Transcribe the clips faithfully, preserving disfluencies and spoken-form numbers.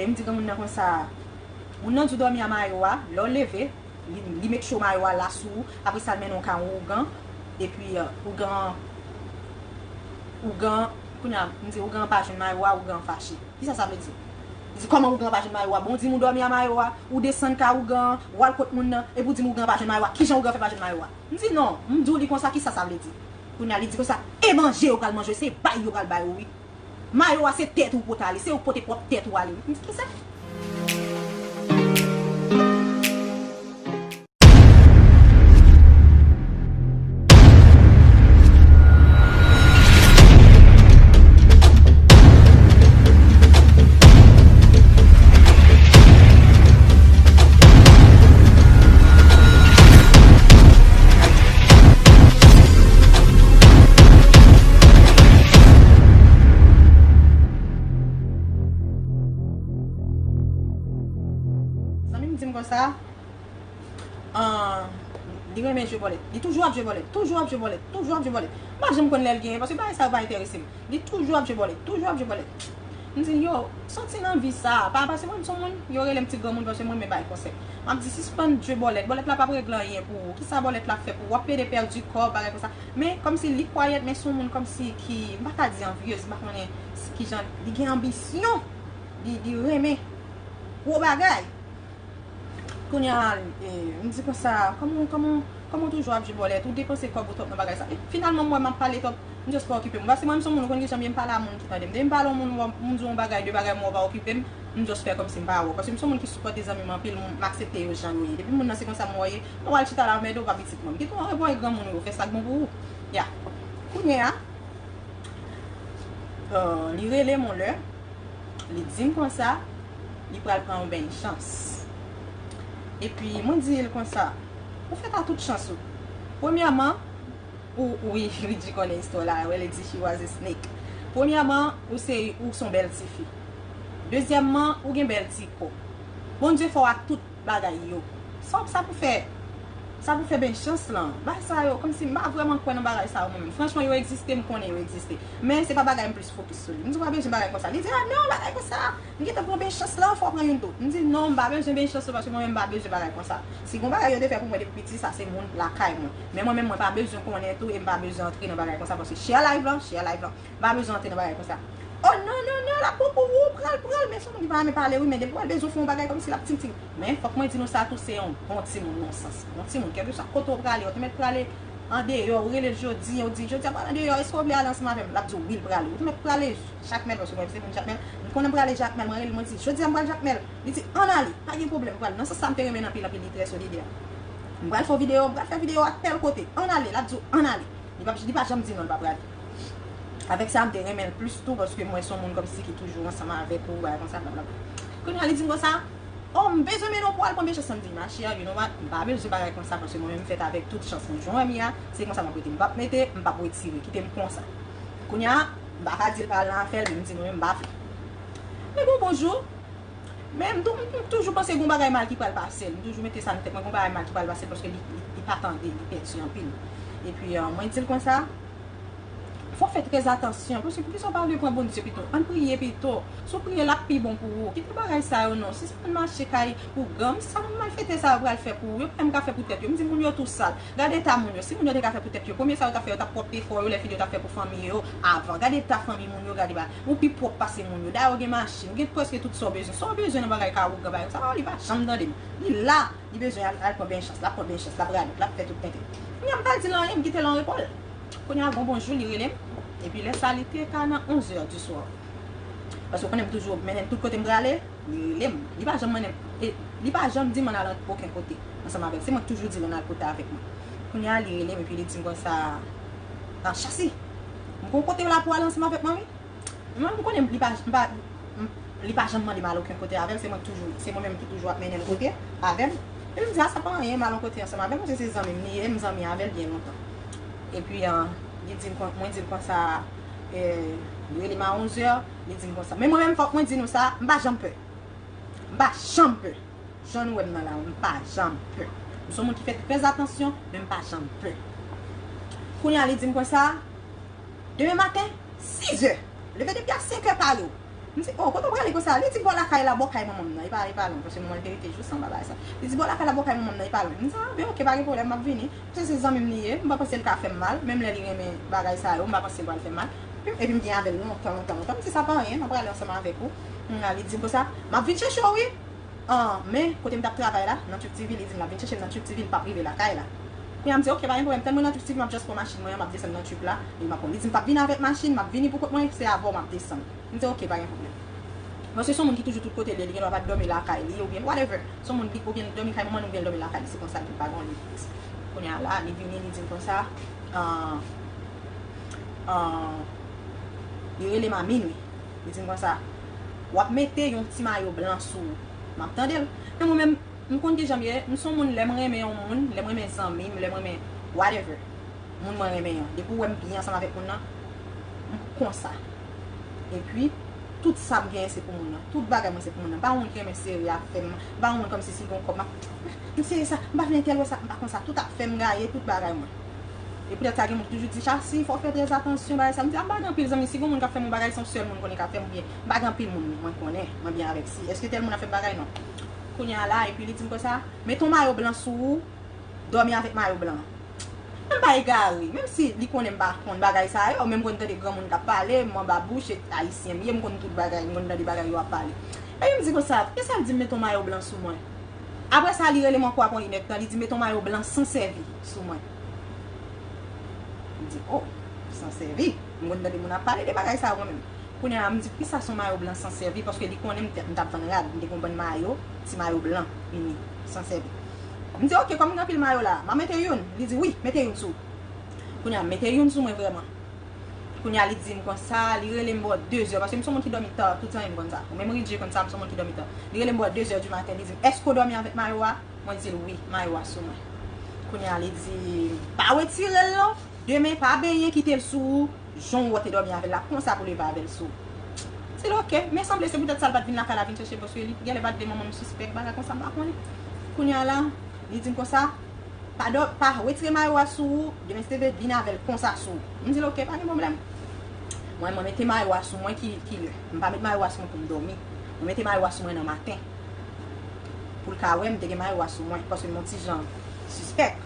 E m di granmoun nan konsa, moun nan di w dòmi a mayo a, lè w leve, li, li met cho mayo a la sou ou, apre sa l mennen w kay yon ougan, epi, euh, ougan, ougan, kounye a, m di ougan an pa jwenn mayo a, ougan an fache. Kisa sa vle di? Li di, kòman ougan an pa jwenn mayo a? Bon, w di m ou dòmi a mayo a, ou desann kay ougan an, w al kot moun nan, epi w di m ougan an pa jwenn mayo a. Kijan ougan fè pa jwenn mayo a? M di, non, m di w li konsa, kisa sa vle di? Kounye a, li di konsa, e manje yo pral manje w, se bay yo pral bay ou, wi. Mayo a se tèt ou pote ale, se ou pote pwòp tèt ou ale, wi. M di, kisa? Zanmi m di m konsa, ah, li renmen jwe bòlèt. Li toujou ap jwe bòlèt, toujou ap jwe bòlèt, toujou ap jwe bòlèt. M pa janm konn lè l genyen, paske bagay sa yo pa enterese m. Li toujou ap jwe bòlèt, toujou ap jwe bòlèt. M di l, yo, soti nan vi sa, pa, paske mwen m se yon moun, yo rele m ti granmoun paske mwen renmen bay konsèy. M ap di, sispann jwe bòlèt, bòlèt la p ap regle anyen pou ou. Kisa bòlèt la ap fè pou ou? W ap plede pèdi kò, bagay konsa. Men kòmsi li kwayèt, men se yon moun kòmsi ki, m pa ka di anvyez, m pa konnen s- kijan, li gen anbisyon, li, li renmen gwo bagay. Kounye a, e, m di konsa, kòman, kòman, kòman w toujou ap jwe bòlèt, ou depanse kòb ou twòp nan bagay sa. E finalman, m wè m ap pale twòp, m just pa okipe m. Paske mwen, m se yon moun, ou konn kijan m ye, m pale a moun ki tande m. Depi m pale yon moun, m di yon bagay, de bagay, m wè w pa okipe m, m just fè kòmsi m pa wè w. Paske m se yon moun ki sipòte zanmi m anpil, m, m aksepte yo jan yo ye. Depi moun nan se konsa m wè w ye, m wè w al chita la, anmède w pa pitit mwen. M kite w anrepon e granmoun ou yo, fè sa k bon pou ou. Ya. Kounye a, euh, li rele m yon lè, li di m konsa, li pral pran yon beny chans. Epi, mwen di l konsa, ou fèt a tout chans ou. Premyèman, ou, wi, Luigi konnen istwa la, wè, li di she was a snake. Premyèman, ou se, ou se yon bèl tifi. Dezyèmman, ou gen bèl ti kò. Bondye fè w ak tout bagay yo. Sa, sa pou fè, sa pou fè beny chans lan. Bagay sa yo, kòmsi m pa vrèman kwè nan bagay sa yo mwen menm. Franchman, yo egziste, m konnen yo egziste. Men se pa bagay m plis fokis sou li. M di w pa bezwen bagay konsa. Li di, ah non, bagay konsa. M gentan pran beny chans lan, fò w pran youn tou. M di, non, m pa bezwen beny chans lan, paske mwen menm m pa bezwen bagay konsa. Si gon bagay yo te fè pou mwen depi piti, sa se moun lakay mwen. Men mwen menm, mwen pa bezwen konnen tou, e m pa bezwen antre nan bagay konsa, paske share live lan, share live lan. M pa bezwen antre nan bagay konsa. Oh, non, non, non, l ap bon pou ou, pran l, pran l. Men se yon moun ki pa renmen pale, wi, men depi w al bezwen fè yon bagay kòmsi l ap ting, ting. Men fòk mwen di nou sa tou, se yon bon timoun nan sans. Bon timoun, kèlkeswa kote w prale, ou te mèt prale andeyò, ou rele l jodi, ou di, jodi a m pral andeyò, èske w vle ale ansanm avè m? L ap di w, wi, l prale. Ou te mèt prale Jakmèl, paske mwen se moun Jakmèl. M konnen m prale Jakmèl, mwen rele l, mwen di, jodi a m pral Jakmèl. Li di, ann ale, pa gen pwoblèm, m pral. Nan sans sa, m te renmen l anpil, anpil, li trè solidè. M pral fè yon videyo, m pral fè videyo a tèl kote, ann ale, l ap di w, ann ale. Li pa, li pa janm di non, li pa prale. Avèk sa, m te renmen l plis tou, paske mwen se yon moun kòmsi ki toujou ansanm avèk ou, bagay konsa, blablabla. Kounye a, li di m konsa, oh, m bezwen mennen w pou w al pran beny chans lan. M di, ma chère, you know what? M pa bezwen bagay konsa, paske mwen menm m fèt avèk tout chans. Mwen jwenn a, se konsa m ap rete. M p ap mete, m p ap retire. Kite m konsa. Kounye a, m pa ka di l pa al nan afè l, men m di mwen menm m pa vle. Men bon, bonjou. Men m tou, m, m toujou panse gon bagay mal ki pral pase l. M toujou mete sa nan tèt mwen, gon bagay mal ki pral pase l, paske li, li, li pa tande, li pèdi anpil. Epi, euh, mwen di l konsa, fò w fè trè atansyon, paske poukisa w pa vle pran Bondye pito? Ann priye pito. Si w priye, l ap pi bon pou ou. Kite bagay sa yo non. Sispann mache kay ougan. M di sa moun malfektè sa yo pral fè pou ou. Yo pa menm ka fè pou tèt yo. M di moun yo tou sal. Gade eta moun yo. Si moun yo te ka fè pou tèt yo, premye sa yo t ap fè, yo t ap pwòpte kò yo lè fini yo t ap fè pou fanmi yo avan. Gade eta fanmi moun yo, gade ba. Ou pi pwòp pase moun yo. Dayè w gen machin, ou gen prèske tout sa w bezwen. Sa w bezwen nan bagay ka ougan bagay sa, oh, li pa janm tande m. Li la, li bezwen al, al pran beny chans, l ap pran beny chans, l ap radote, l ap fè tout tenten. Kounye a m pa di l anyen, m kite l an repo l. Kounye a gon bonjou, li rele m. Epi lè sa, li te ka nan onzè di swa. Paske w konnen m toujou mennen l tout kote m prale. Li rele m. Li pa janm mennen m. E li pa janm di m ann al okenn kote ansanm avè l. Se mwen k toujou di l ann al kote avèk mwen. Kounye a, li rele m epi li di m konsa, ah, Chasi, m gon kote la pou ale ansanm avèk mwen, wi. Mwen, m konnen li pa, m pa, m, li pa janm mande m al okenn kote avè l. Se mwen k toujou, se mwen menm ki toujou ap mennen l kote avè m. Epi m di, a, sa pa anyen, m al yon kote ansanm avè l, paske se zanmi m li ye, m zanmi avè l byen lontan. Epi, ah, li di m kon, mwen di l konsa, eh, li rele m a onzè, li di m konsa. Men mwen menm, fòk mwen di nou sa, m pa janm pè. M pa janm pè. Jan nou wè m nan la, m pa janm pè. M se yon moun ki fè trè atansyon, men m pa janm pè. Kounye a, li di m konsa, demen maten, sizè, leve depi a senkè pare w. M di, "Oh, kote w prale konsa?" Li di, "Bò lakay la, bò kay manman m nan. E pa, e pa lwen, paske manman l te rete jous anba bagay sa." Li di, "Bò lakay la, bò kay manman m nan, e pa lwen." M di, "Ah, ben, ok, pa gen pwoblèm, m ap vini. Paske se zanmi m li ye, m pa panse l ka fè m mal, menm lè li renmen bagay sa yo, m pa panse l pral fè m mal." Epi m gen avè l lontan, lontan, lontan. M di, "Sa pa anyen, m ap prale ansanm avèk ou." Kounye a, li di m konsa, "M ap vin chèche w, wi." Ah, men, kote m t ap travay la, nan Trip T V, li di m l ap vin chèche m nan Trip T V, li p ap rive lakay la. Kounye a, m di, "Ok, pa gen pwoblèm." Tann mwen nan Trip T V, m ap just pran machin mwen an, m ap desann nan Trip la, e m ap pran. Li di m p ap vin avèk machin, m ap vini pou kont mwen, se avè w m ap desann. M di, "Ok, pa gen pwoblèm." Paske se yon moun ki toujou tout kote li ye, li gendwa pa t dòmi lakay li, oubyen whatever. Se yon moun ki, oubyen l dòmi kay manman l, oubyen l dòmi lakay li, se konsa li pa gon limit. Kounye a la, li vini, li di m konsa, ah, ah, li rele m a minwi. Li di m konsa, "W ap mete yon ti mayo blan sou ou." M ap tande l. Men mwen menm, m konn kijan m ye, m se yon moun, lè m renmen yon moun, lè m renmen zanmi m, lè m renmen whatever, moun mwen renmen an, depi w wè m byen ansanm avèk moun nan, m konsa. Epi, tout sa m genyen se pou moun nan. Tout bagay mwen se pou moun nan. M pa yon moun ki renmen sere afè m. M pa yon moun kòmsi si gon kòb, m ap, m sere sa, m pa vle entèl wè sa, m pa konsa. Tout afè m gaye, tout bagay mwen. E poutèt sa, gen moun ki toujou di, "Chasi, fò w fè trè atansyon, bagay sa." M di, "A, m pa gen anpil zanmi. Si gon moun k ap fè m yon bagay, se yon sèl moun m konnen k ap fè m, oubyen m pa gen anpil moun mwen konnen, mwen byen avèk." Si, èske tèl moun ap fè m bagay? Non. Kounye a la, epi li di m konsa, "Mete yon mayo blan sou ou, dòmi avèk mayo blan an." Men m pa egare, menm si li konnen m pa konn bagay sa yo, men m konn tande granmoun k ap pale, m anba bouch, e ayisyen m ye, m konn tout bagay, m konn tande bagay yo ap pale. Epi m di konsa, "Kisa l di m mete yon mayo blan sou mwen?" Apre sa, li rele m ankò apre yon inèdtan, li di, "Mete yon mayo blan san sèvi sou mwen." M di, "Oh, san sèvi?" M konn tande moun ap pale de bagay sa yo mwen menm. Kounye a, m di, "Poukisa se yon mayo blan san sèvi?" Paske li konnen m t, m t ap vann rad, m te gen yon bann mayo, ti mayo blan, ini, san sèvi. M di, "Ok, kòm m gen anpil mayo la, m a mete youn." Li di, "Wi, mete youn sou ou." Kounye a, m mete youn sou mwen vrèman. Kounye a, li di m konsa, li rele m bò de zè, paske m se yon moun ki dòmi ta, tout zanmi m konn sa. Ou menm Ridjie konn sa, m se yon moun ki dòmi ta. Li rele m bò de zè di maten, li di m, "Èske w dòmi avèk mayo a?" Mwen di l, "Wi, mayo a sou mwen." Kounye a, li di, "Pa retire l non, demen pa benyen, kite l sou ou, jan w te dòmi avè l la, konsa pou leve avè l sou ou." M di l, "Ok." Men sanble se poutèt sa l pa t vin lakay la vin chèche m, paske li genlè pa t vle manman m sispèk, bagay konsa, m pa konnen. Kounye a la, li di m konsa, "Pa dò, pa retire mayo a sou ou, demen si Dye vle, vin avè l konsa sou ou." M di l, "Ok, pa gen pwoblèm." Mwen, mwen mete mayo a sou mwen ki, ki lè. M pa met mayo a sou mwen pou m dòmi. Mwen mete mayo a sou mwen nan maten. Pou l ka wè m te gen mayo a sou mwen, paske m yon ti jan sispèk.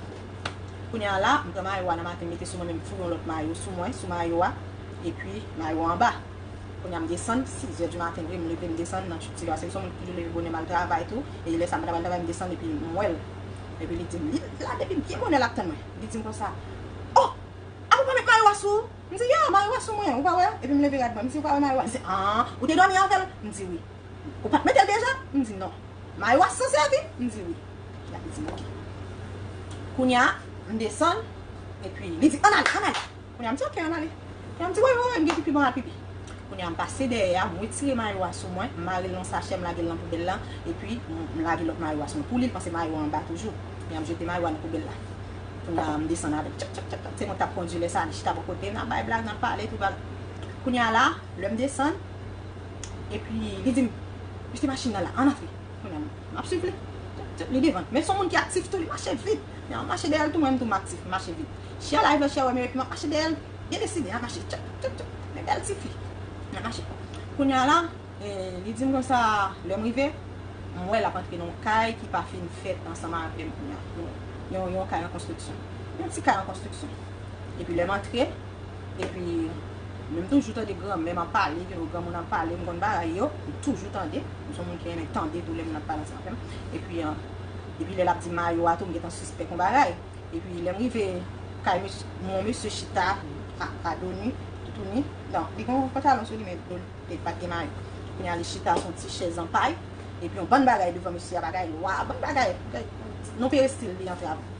Kounye a la, m pran mayo a nan maten, m mete sou mwen, men m foure yon lòt mayo sou mwen, sou mayo a, epi mayo a anba. Kounye a, m desann, sis zè di maten vre, m leve, m desann nan Trip T V a. Se m se yon moun ki toujou leve bonè, m al travay tou, e lè sa a, m pa t al travay, m desann, epi m wè l. Epi li di m, li la depi byen bonè, l ap tann mwen. Li di m konsa, "Oh, a, ou pa met mayo a sou ou?" M di, "Ya, mayo a sou mwen, ou pa wè?" Epi m leve rad mwen, m di, "Ou pa wè mayo a?" Li di, "Ah, ou te dòmi avè l?" M di, "Wi." "Ou pa t mete l deja?" M di, "Non." "Mayo a san sèvi?" M di, "Wi." Epi li di m, "Ok." Kounye a, m desann, epi li di, "Ann ale, ann ale." Kounye a, m di, "Ok, ann ale." Kounye a, m di, "Wi, wi, wi, m gen pipi, m ann al pipi." Kounye a, m pase dèyè a, m retire mayo a sou mwen, m mare l nan sachè, m lage l nan poubèl la, epi m, m lage lòt mayo a sou mwen. Pou li, l panse mayo a anba toujou. Kounye a, m jete mayo a nan poubèl la. Kounye a, m desann avè l. Tchak, tchak, tchak, tchak. Se mwen k t ap kondui lè sa, li chita bò kote, n ap bay blag, n ap pale, tout bagay. Kounye a la, lè m desann, epi li di m, "Mete machin nan la, ann antre." Kounye a, m ap swiv li. Li devan. Men se yon moun ki aktif tou, li mache vit. Men m ap mache dèyè l tou, mwen menm tou m aktif, m mache vit. Chia la, epi chia wè m yo, epi m ap mache dèyè l. Byen deside, m ap mache. Tchak, tchak, tchak. Men bèl tifi. M ap mache. Kounye a la, e, li di m konsa, lè m rive, m wè l ap antre nan yon kay ki pa fin fèt ansanm avè m kounye a. Yon, yon, yon kay an konstriksyon. Yon ti kay an konstriksyon. Epi lè m antre, epi, men m toujou tande granmè m ap pale, epi granmoun ap pale, m konn bagay yo, m toujou tande. M se yon moun ki renmen tande tou lè moun ap pale ansanm avè m. Epi, an, epi lè l ap di mayo a tou, m gentan sispèk yon bagay. Epi lè m rive kay mesye, yon mesye chita, a, a do ni, toutouni. Non, li gen yon pantalon sou li, men do li pa t gen mayo. Kounye a li chita sou yon ti chèz an pay. Epi yon bann bagay devan mesye a, bagay lwa, bann bagay, bagay, non perestil li antre avè l.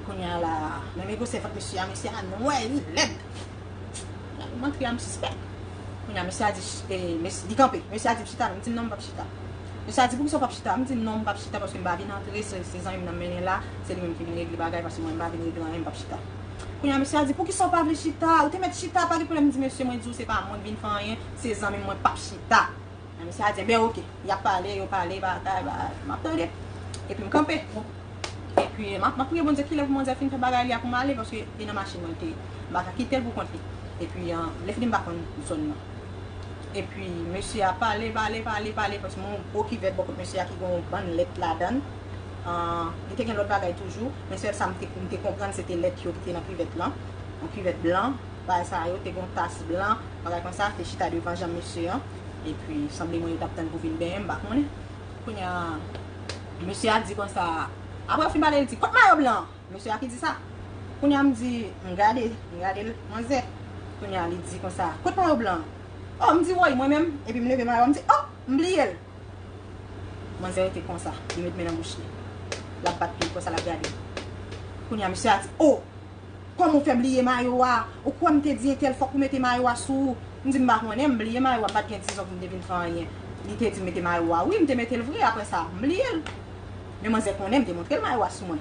Kounye a la, men men gwosè vant mesye a, mesye a nwè, li lèd. Kounye a m antre a, m sispèk. Kounye a mesye a di, ch-, e, mesye, li kanpe. Mesye a di m chita, m di m non, m p ap chita. Mesye a di, "Poukisa w p ap chita?" M di, "Non, m p ap chita paske m pa vin antre, se, se zanmi m nan m mennen la, se li menm ki vin regle bagay, paske mwen m pa vin regle anyen, m p ap chita." Kounye a mesye a di, "Poukisa w pa vle chita? Ou te mèt chita, pa gen pwoblèm." M di, "Mesye, mwen di w se pa mwen k vin fè anyen, se zanmi m, mwen p ap chita." Mesye a di, "Enben, ok." Y ap pale, yo pale, bagay, bagay, m ap tande. Epi m kanpe. Epi m ap, m ap priye Bondye kilè pou Bondye fin fè bagay li a pou m ale, paske e nan machin mwen l te ye. M pa ka kite l pou kont li. Epi, an, lè fini m pa konn zòn nan. Epi mesye a pale, pale, pale, pale, paske m wè yon gwo kivèt bò kot mesye a ki gen yon bann lèt ladan l. An, li te gen lòt bagay toujou, men sèl sa m te, m te konprann se te lèt yo ki te nan kivèt lan. Yon kivèt blan, bagay sa yo, te gen yon tas blan, bagay konsa, te chita devan janm mesye an. Epi sanble mwen yo t ap tann pou vin benyen, m pa konnen. Kounye a, mesye a di konsa, apre yo fin pale, li di, "Kot mayo blan an?" Mesye a ki di sa. Kounye a m di, m gade, m gade l, manzè. Kounye a li di konsa, "Kot mayo blan an?" Oh, m di, "Woy, mwen menm." Epi m leve mayo a, m di, "Oh, m bliye l." Manzè rete konsa, li met men nan bouch li. L ap bat pye l konsa, l ap gade. Kounye a mesye a di, "Oh, kòman w fè bliye mayo a? Ou kwè m te di entèl fòk ou mete mayo a sou ou?" M di, "M pa konnen, m bliye mayo a, m pa t gen dizon pou m te vin fè anyen. Li te di m mete mayo a, wi, m te mete l vre, apre sa, m bliye l. Men manzè konnen m te montre l mayo a sou mwen."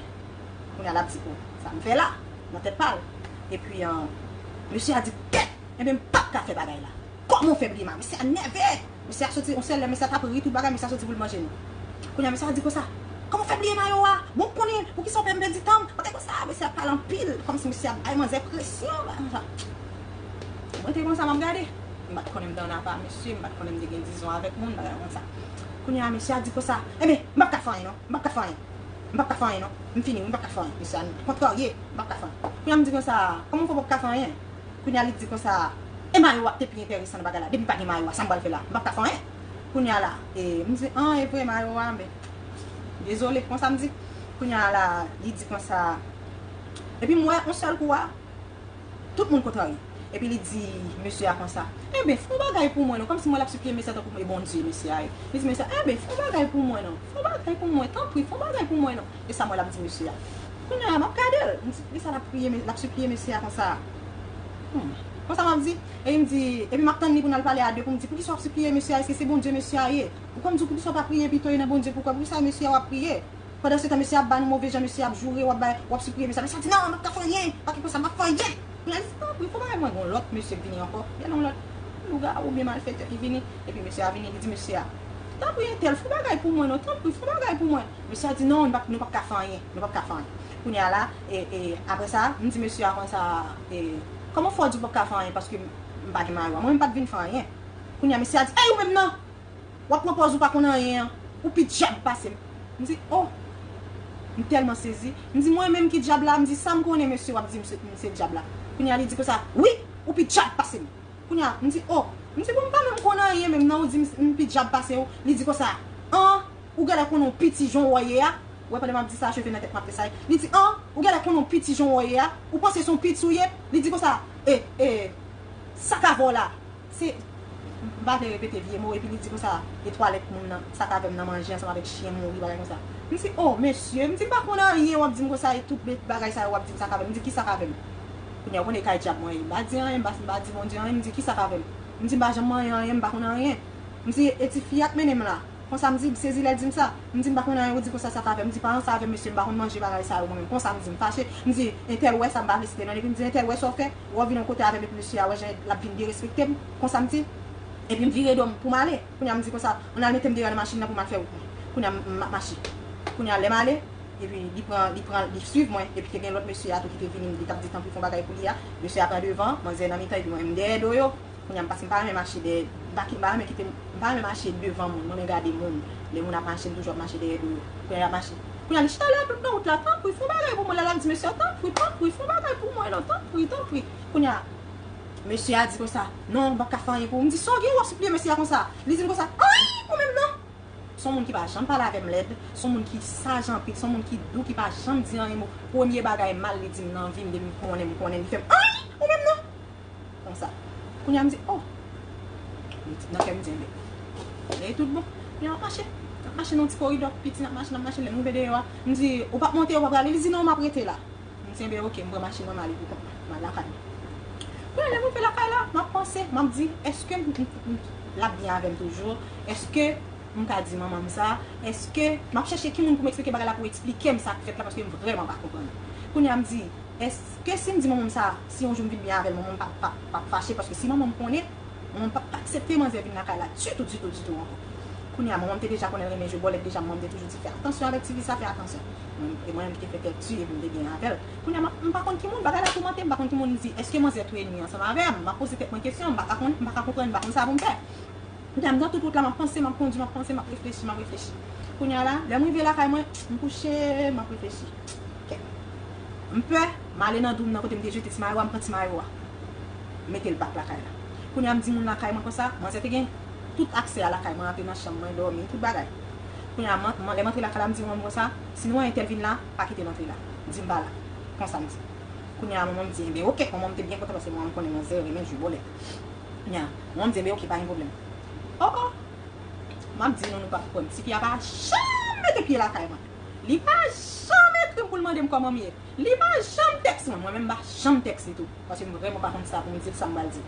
Kounye a l ap di, "Oh, sa m fè la?" Nan tèt pa l. Epi, an, mesye a di, "Kèt! Enben, m p ap ka fè bagay la. Kòman w fè bliye mayo?" Mesye a nève. Mesye a soti, yon sèl lè, mesye a t ap ri tout bagay, mesye a soti pou l manje nou. Kounye a, mesye a di konsa, "Kòman w fè bliye mayo a? Bon, m konnen, poukisa w fè m pèdi tan m?" Bagay konsa, mesye a pale anpil, kòmsi mesye a bay manzè presyon, bagay konsa. Mwen te konsa, m ap gade. M pa t konnen m te annapa mesye, m pa t konnen m te gen dizon avèk moun, bagay konsa. Kounye a, mesye a di konsa, "Enben, m p ap ka fè anyen non, m p ap ka fè anyen. M p ap ka fè anyen non, m fini wi, m p ap ka fè anyen." Mesye a kontrarye, "M p ap ka fè anyen." Kounye a, m di konsa, "Kòman w fè w p ap ka fè anyen?" Kounye a, li di konsa, "E mayo a te pi enteresan nan bagay la, depi m pa gen mayo a, sa m pral fè la? M p ap ka fè anyen." Kounye a la, e, m di, "An, e vre, mayo a, men, dezole," konsa m di. Kounye a la, li di konsa, epi m wè, yon sèl kou a, tout moun kontrarye. Epi li di mesye a konsa, "Enben, fè yon bagay pou mwen non." Kòmsi mwen l ap sipliye mesye a tankou e Bondye mesye a ye. Li di mesye a, "Enben, fè yon bagay pou mwen non. Fè yon bagay pou mwen, tanpri, fè yon bagay pou mwen non." E Samuel ap di mesye a. Kounye a, m ap gade l. M di, "Kisa l ap priye, l ap sipliye mesye a konsa?" Hmm. Konsa m ap di, epi m di, epi m ap tann li pou n al pale a de pou m di, "Poukisa w ap sipliye mesye a? Èske se Bondye mesye a ye? Ou konn di w poukisa w pa priye pito e nan Bondye pou kò? Poukisa mesye a w ap priye?" Pandan se tan, mesye ap ba nou move jan, mesye ap joure, w ap bay, w ap sipliye mesye a. Mesye a di, "Non, m ap ka fè anyen, pa gen konsa, m ap fè anyen." Kounye a, li di, "Tanpri, fè yon bagay pou mwen." Gen yon lòt mesye k vini ankò. Gen yon lòt lougawou oubyen malfektè ki vini. Epi mesye a vini, li di mesye a, "Tanpri, entèl, fè yon bagay pou mwen non, tanpri, fè yon bagay pou mwen." Mesye a di, "Non, nou p ap, nou p ap ka fè anyen, nou p ap ka fè anyen." Kounye a la, e, e, apre sa, m di mesye a konsa, e, "Kòman fè w di w p ap ka fè anyen paske m, m pa gen mayo a? Mwen menm m pa t vin fè anyen." Kounye a, mesye a di, "Ey, ou menm non! W ap pran pòz ou pa konn anyen an. Ou pi dyab pase m." M di, "Oh!" M tèlman sezi. M di, "Mwen menm ki dyab la?" M di, "Sa m konnen, mesye, w ap di m se, m se dyab la." Kounye a, li di konsa, "Wi, ou pi dyab pase m." Kounye a, m di, "Oh!" M di, "Bon, m pa menm konn anyen menm non, ou di m, m pi dyab pase w." Li di konsa, "An, ou genlè konnen yon piti jan w ye a." Ou wè, pandan m ap di sa, cheve nan tèt m ap tresayi. Li di, "An, ou genlè konnen yon piti jan w ye a. Ou panse se yon piti ou ye?" Li di konsa, "E, e, sa k avè w la?" Se, m pa vle repete vye mo, epi li di konsa, e twalèt moun nan, sa k avè m nan manje ansanm avèk chen mouri, bagay konsa. M di, "Oh, mesye," m di, "m pa konn anyen, w ap di m konsa, e tout bagay sa yo, w ap di m sa k avè m." M di, "Ki sa k avè m?" Kounye a, ou konnen kay dyab mwen ye. M pa di anyen, m pa, m pa di Bondye anyen, m di, "Ki sa k avè m?" M di, "M pa janm manyen anyen, m pa konn anyen." M di, "E ti fi a k mennen m la." Konsa m di, m sezi lè l di m sa. M di, "M pa konn anyen," ou di konsa, "Sa k avè m?" M di, "Pa ansanm avè m, mesye, m pa konn manje bagay sa yo mwen menm." Konsa m di, m fache. M di, "Entèl wè sa, m pa vle site non." Epi m di, "Entèl wè sa w fè, wè w vin yon kote avè m, epi mesye a wè jan l ap vin derespekte m." Konsa m di, epi m vire do m pou m ale. Kounye a m di konsa, "Ann al mete m deyò nan machin nan pou m al fè wout mwen." Kounye a m, m ap mache. Kounye a lè m ale, epi li pran, li pran, li swiv mwen, epi te gen lòt mesye a tou ki te vini, li t ap di tanpri fè yon bagay pou li a. Mesye a pran devan, manzè nan mitan, epi mwen menm dèyè do yo. Kounye a m pase, m pa renmen mache dèyè, m pa ki, m pa renmen kite, m pa renmen mache devan moun, m renmen gade moun. Lè moun ap mache, m toujou ap mache dèyè do yo. Kounye a l ap mache. Kounye a li chita la tout nan wout la, "Tanpri, fè yon bagay pou mwen." Lè l ap di mesye a, "Tanpri, tanpri, fè yon bagay pou mwen non, tanpri, tanpri." Kounye a, mesye a di konsa, "Non, m p ap ka fè anyen pou ou." M di, "Sa w gen, w ap sipliye mesye a konsa?" Li di m konsa, "Anyen pou mwen non." Se yon moun ki pa janm pale avè m lèd, se yon moun ki saj anpil, se yon moun ki dou, ki pa janm di anyen mo. Premye bagay mal li di m nan vi m, depi m konnen, m konnen, li fè m, "Anyen pou mwen non." Konsa. Kounye a m di, "Oh!" Nan kè m di, "Enben, e tout bon." Kounye a m ap mache. M ap mache nan yon ti koridò piti, m ap mache, m ap mache, lè m rive deyò a, m di, "Ou p ap monte, ou p ap prale?" Li di, "Non, m ap rete la." M di, "Enben, oke, m pran machin mwen, m ale pou kont mwen, m al lakay mwen." Kounye a, lè m rive lakay la, m ap panse, m ap di, "Èske m, m, m, l ap byen avè m toujou? Èske m ka di manman m sa? Èske m ap chèche ki moun pou m eksplike bagay la, pou eksplike m sa k fèt la, paske m vrèman pa konprann." Kounye a, m di, Èske si m di manman m sa, si yon jou m vin byen avè l, manman m p ap, p ap, p ap fache? Paske si manman m konnen, manman m p ap aksepte manzè vin lakay la ditou, ditou, ditou ankò. Kounye a, manman m te deja konnen l renmen jwe bòlèt deja, manman m te toujou di, "Fè atansyon avèk ti fi sa, fè atansyon." Mwen, e mwen menm ki te fè kèk ti, epi m te gen avè l. Kounye a, m, m pa konn ki moun, bagay la tourmente m, m pa konn ki moun, m di, "Èske manzè tou enmi ansanm avè m?" M ap poze tèt mwen kesyon, m pa ka konn, m pa ka konprann, m pa konn sa pou m fè. Kounye a, m nan tout wout la, m ap panse, m ap kondui, m ap panse, m ap reflechi, m ap reflechi. Kounye a la, lè m rive lakay mwen, m kouche, m ap reflechi. Kèt. M pè, m ale nan dou m nan kote m te jete ti mayo a, m pran ti mayo a. M mete l bak lakay la. Kounye a, m di moun lakay mwen konsa, manzè te gen tout aksè a lakay mwen, antre nan chanm mwen, dòmi, tout bagay. Kounye a, man, man, lè m antre lakay la, m di manman m konsa, "Si nou wè entèl vin la, pa kite l antre la." Di m pa la. Konsa m di. Kounye a, manman m di, "Enben, oke." Manman m te byen kontan paske manman m konnen manzè renmen jwe bòlèt. Kounye a, manman m di, "Enben, oke, pa gen pwoblèm." O, o! M ap di nou, nou p ap kwè m. Tifi a pa janm mete pye lakay mwen. Li pa janm ekri m pou l mande m kòman m ye. Li pa janm tèks mwen. Mwen menm, m pa janm tèks li tou. Paske m vrèman pa konn sa pou m di l, sa m pral di.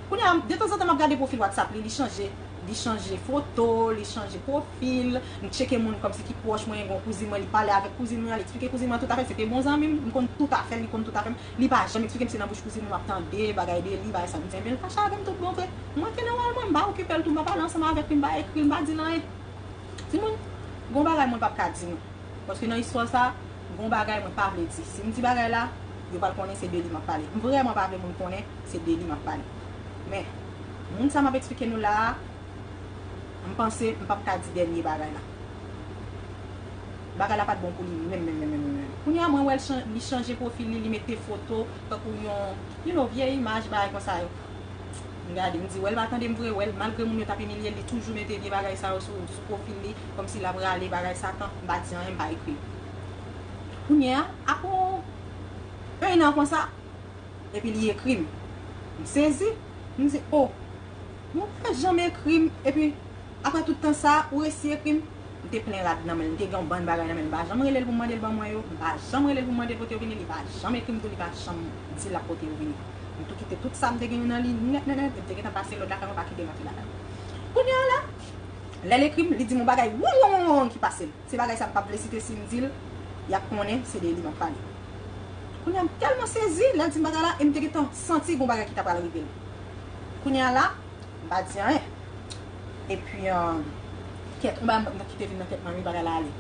Kounye a, detanzantan, m ap gade pwofil WhatsApp li, li chanje, li chanje foto, li chanje pwofil. M tcheke moun kòmsi ki pwòch mwen, gen yon kouzin mwen, li pale avèk kouzin mwen, li eksplike kouzin mwen tout afè l, se te bon zanmi m, m konn tout afè l, li konn tout afè m. Li pa janm eksplike m, se nan bouch kouzin mwen m ap tande bagay de li, bagay sa. M di, "Enben, l fache avè m tout bon vre." Mwen te nan wòl mwen, m pa okipe l tou, m pa pale ansanm avèk li, m pa ekri l, m pa di l anyen. Timoun, gon bagay mwen p ap ka di nou. Paske nan istwa sa, gon bagay mwen pa vle di. Si m di bagay la, yo pral konnen se de li m ap pale. M vrèman pa vle moun konnen se de li m ap pale. Men, moun sa m ap eksplike nou la a, m panse m p ap ka di dènye bagay la. Bagay la pa t bon pou li menm, menm, menm, menm, menm. Kounye a, mwen wè l chan-, li chanje pwofil li, li mete foto, tankou yon, you know, vye imaj, bagay konsa yo. M gade, m di, wè l pa tande m vre, wè l, malgre moun yo t ap imilye l, li toujou mete vye bagay sa yo sou, sou pwofil li, kòmsi l ap rale bagay Satan, m pa di anyen, m pa ekri l. Kounye a, apre yon, yon an konsa, epi li ekri m. M sezi, m di, o, moun pa janm ekri m, epi apre tout tan sa, ou resi ekri m. M te plen rad nan men l, m te gen yon bann bagay nan men l, m pa janm rele l pou m mande l ban mwen yo, m pa janm rele l pou m mande l kote yo vini, li pa janm ekri m tou, li pa janm di l ap pote yo vini. M tou kite tout sa m te gen yo nan li nèt, nèt, nèt, m te gentan pase lòd lakay mwen, pa kite m antre lakay mwen. Kounye a la, lè l ekri m, li di m yon bagay wong, wong, wong, wong ki pase l. Se bagay sa m p ap vle site, si m di l, y ap konnen se de li m ap pale. Kounye a, m tèlman sezi, lè l di m bagay la, e m te gentan santi gon bagay ki ta pral rive l. Kounye a la, m pa di anyen. Epi, euh, kèt, yon bagay m, ki te vin nan tèt mwen, wi, bagay la ale.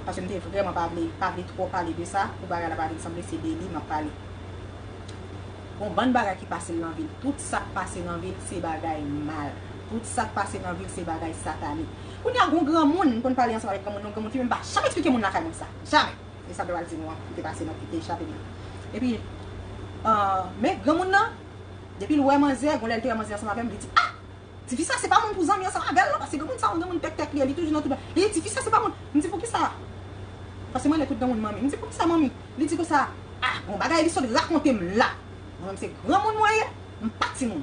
Paske m te vrèman pa vle, pa vle twò pale de sa, pou bagay la pa vin sanble se de li m ap pale. Gon bann bagay ki pase l nan vi l. Tout sa k pase nan vi l, se bagay mal. Tout sa k pase nan vi l, se bagay satanik. Kounye a, gon granmoun, m konn pale ansanm avèk granmoun, yon granmoun ki menm pa janm eksplike moun lakay mwen sa. Jamè! E sa m te pral di nou an, ki te pase nan, ki te chape m nan. Epi, euh, men granmoun nan, depi l wè manzè, gon lè l te wè manzè ansanm avè m, li di, "Ah! Tifi sa, se pa moun pou zanmi ansanm avè l, non, paske granmoun sa, yon granmoun tèktèk li ye, li toujou nan tout bagay." Li di, "Tifi sa, se pa moun." M di, "Poukisa?" Paske m rele tout granmoun manmi. M di, "Poukisa, manmi?" Li di konsa, "Ah, gon bagay li sot rakonte m la. Mwen menm se granmoun mwen ye, m pa timoun.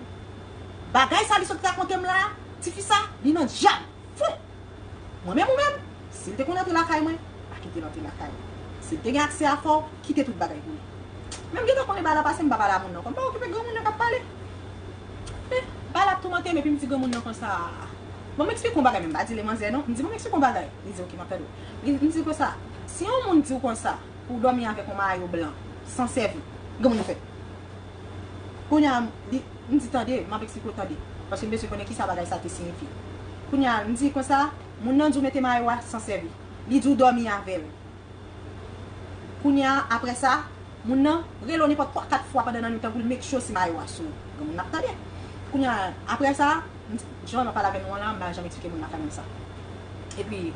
Bagay sa li sot rakonte m la, tifi sa, li nan dyab." Fou! Mwen menm ou menm, si l te konn antre lakay mwen, pa kite l antre lakay ou. Si l te gen aksè a fè w, kite tout bagay pou li. Men m gentan konnen bagay la pase, m pa pale a moun nan ankò. M pa okipe granmoun nan k ap pale. Men, bagay la ap toumante m, epi m di granmoun nan konsa, bon, m eksplike yon bagay, men m pa di l e manzè non. M di, "Bon, m eksplike yon bagay." Li di, "Oke, m ap tande w." Li, m di konsa, "Si yon moun di w konsa, pou w dòmi avèk yon mayo blan, san sèvi, granmoun nan fè." Kounye a, li, m di, "Tande, m ap eksplike w, tande." Paske m bezwen konnen kisa bagay sa te siyifi. Kounye a, m di konsa, "Moun nan di w mete mayo a san sèvi. Li di w dòmi avè l." Kounye a, apre sa, moun nan rele w nenpòt twa, kat fwa pandan lannwit an pou l make sure si mayo a sou ou. Granmoun nan ap tande. Kounye a, apre sa, m di, jan m ap pale avè nou an la, m pa janm eksplike moun lakay mwen sa. Epi,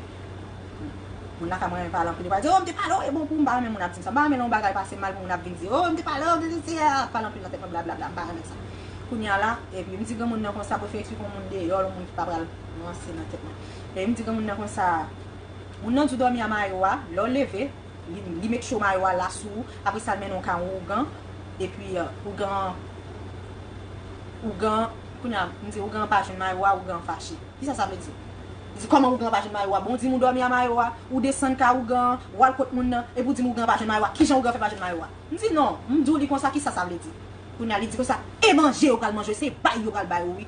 moun lakay mwen renmen pale anpil, yo pral di, "O, m te pale w, e bon pou m pa renmen moun ap di m sa. M pa renmen lè yon bagay pase mal pou moun ap vin di, 'O, m te pale w, m te di, a, pale anpil nan tèt mwen, blablabla, m pa renmen sa.'" Kounye a la, epi m di granmoun nan konsa, prefere eksplike yon moun deyò, yon moun ki pa pral ranse nan tèt mwen. Epi m di granmoun nan konsa, "Moun nan di w dòmi a mayo a, lè w leve, li, li make sure mayo a la sou ou, apre sa l mennen w kay yon ougan, epi, euh, ougan, ougan, kounye a, m di ougan an pa jwenn mayo a, ougan an fache." Kisa sa vle di? Li di, "Kòman ougan an pa jwenn mayo a? Bon, w di m ou dòmi a mayo a, ou desann kay ougan an, w al kot moun nan, epi w di m ougan an pa jwenn mayo a. Kijan ougan an fè pa jwenn mayo a?" M di, "Non, m di w li konsa, kisa sa vle di?" Kounye a, li di konsa, "E manje yo pral manje, se bay yo pral bay ou, wi.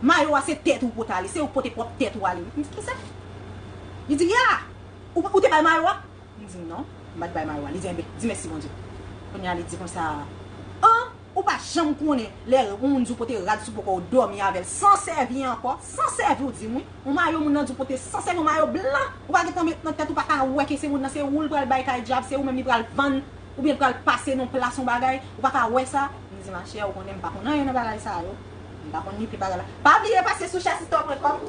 Mayo a se tèt ou pote ale, se ou pote pwòp tèt ou ale, wi." M di, "Kisa?" Li di, "Ya! Ou, ou te bay mayo a?" M di, "Non, m pa t bay mayo a." Li di, "Enben, di mèsi Bondye." Kounye a, li di konsa, "An, ou pa Janm konnen lè yon moun di w pote rad sou po kò w dòmi avè l san sèvi ankò, san sèvi w di m wi. Yon mayo moun nan di w pote san sèvi, yon mayo blan, ou pa gentan met nan tèt ou pa ka wè ke se moun nan se ou l pral bay kay dyab, se ou menm li pral vann, oubyen l pral pase nan plas yon bagay, ou pa ka wè sa. M di machè, ou konnen m pa konn anyen nan bagay sa yo. M pa konn ni pye bagay la. Pa bliye pase sou chasito pwen kòm.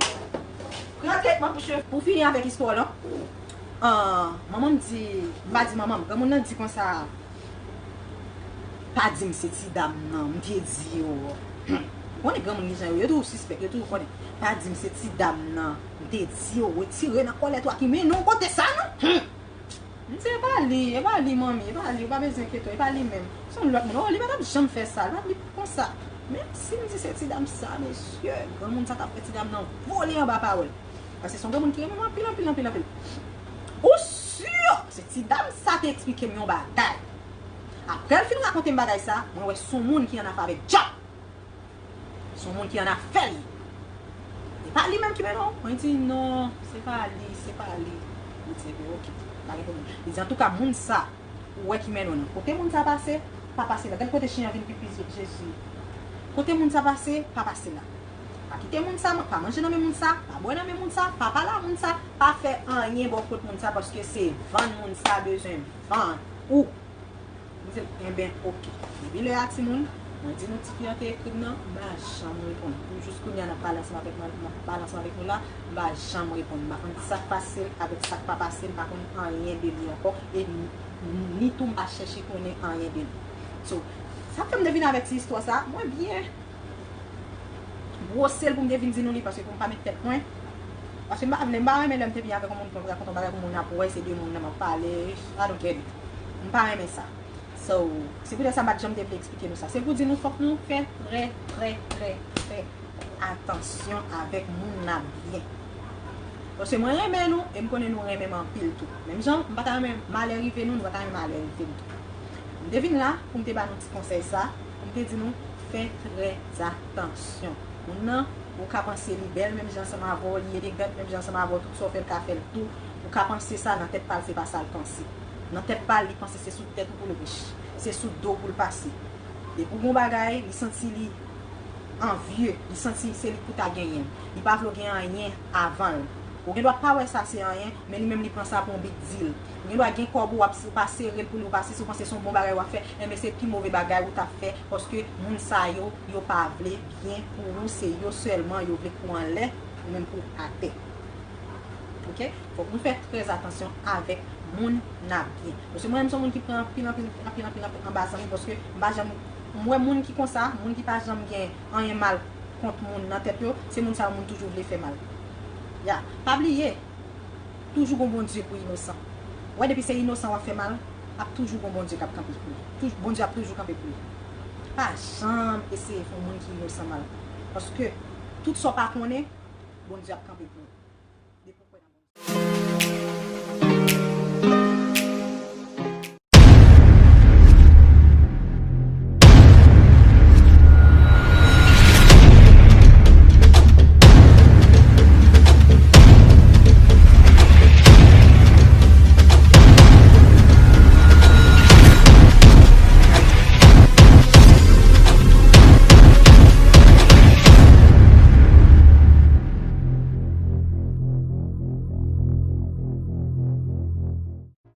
Pran tretman pou cheve. Pou fini avèk istwa w lan, ah, manman m di, m pa di manman m, granmoun nan di konsa, pa di m se ti dam nan m te di yo. Ou konnen granmoun gen jan yo, yo toujou sispèk, yo toujou konnen. Pa di m se ti dam nan m te di yo retire nan kòlèt ou a ki mennen w kote sa non. M di e pa li, e pa li manmi, e pa li, ou pa bezwen enkyete w, e pa li menm. Se yon lòt moun, oh li pa t ap janm fè sa, li pa t li konsa. Men si m di se ti dam sa, mesye, granmoun sa t ap fè ti dam nan vole anba pawòl. Paske se yon granmoun ki renmen m anpil, anpil, anpil, anpil. Ou si se ti dam sa te eksplike m yon bagay. Apre l fin rakonte m bagay sa, mwen wè se yon moun ki an afè avèk dyab. Se yon moun ki an afè li. E pa li menm ki mennen w. Mwen di non, se pa li, se pa li. Li di ebyen oke, pa gen pwoblèm. Li di antouka moun sa ou wè ki mennen w nan. Kote moun sa pase, pa pase la. Gad kote chen an vin pipi Jezi. Kote moun sa pase, pa pase la. Pa kite moun sa, pa manje nan men moun sa, pa bwè nan men moun sa, pa pale a moun sa, pa fè anyen bò kot moun sa paske se vann moun sa bezwen vann ou. M di l, enben, oke. Depi lè a timoun, mwen di nou ti fi an te ekri m nan, m pa janm reponn. Pou jis kounye a n ap pale ansanm avèk mwen, m ap pale ansanm avèk nou la, m pa janm reponn. M pa konn sa k pase l avèk sa k pa pase l, m pa konn anyen de li ankò, e ni tou m pa chèche konnen anyen de li. So, sa k fè m te vin avèk ti istwa sa, mwen byen bwose l pou m te vin di nou li, paske pou m pa met tèt mwen. Paske m pa vle, m pa renmen lè m te vin avèk yon moun pou m rakonte yon bagay pou moun ap wè se de moun nan m ap pale. I don't get it. M pa renmen sa. So, se poutèt sa m pa t janm te vle eksplike nou sa. Se pou di nou fòk nou fè trè, trè, trè, trè atansyon avèk moun n ap byen. Paske mwen renmen nou e m konnen nou renmen m anpil tou. Menm jan m pa ta renmen malè rive nou, nou pa ta renmen malè rive m tou. M te vin la pou m te ba nou ti konsèy sa, pou m te di nou fè trè atansyon. Moun nan, ou ka panse li bèl menm jan ansanm avè w, li elegant menm jan ansanm avè w, tout sa w fè l ka fè l tou. Ou ka panse sa, nan tèt pa l se pa sa l panse. Nan tèt pa l li panse se sou tèt ou pou l rich, se sou do w pou l pase. Depi w gen yon bagay, li santi li anvye, li santi se li k pou ta genyen l. Li pa vle w gen anyen avan l. Ou gen dwa pa wè sa se anyen, men li menm li pran sa pou yon big deal. Ou gen dwa gen kòb ou, w ap, ou pa sere l pou li, ou pa si, si w panse se yon bon bagay w ap fè, enben se pi move bagay ou t ap fè, paske moun sa yo, yo pa vle byen pou ou, se yo sèlman yo vle kou anlè, ou menm kou atè. Oke? Fòk nou fè trè atansyon avèk moun n ap byen. Paske mwen menm se yon moun ki pran anpil, anpil, anpil, anpil, anpil anba zanmi, paske m pa janm, m wè moun ki konsa, moun ki pa janm gen anyen mal kont moun nan tèt yo, se moun sa yo moun toujou vle fè mal. Ya, pa bliye, toujou gon Bondye pou inosan. Ou wè depi se inosan w ap fè mal, ap toujou gon Bondye k ap kanpe pou ou. Touj-, Bondye ap toujou kanpe pou ou. Pa janm eseye fè yon moun ki inosan mal. Paske tout sa w pa konnen, Bondye ap kanpe pou ou.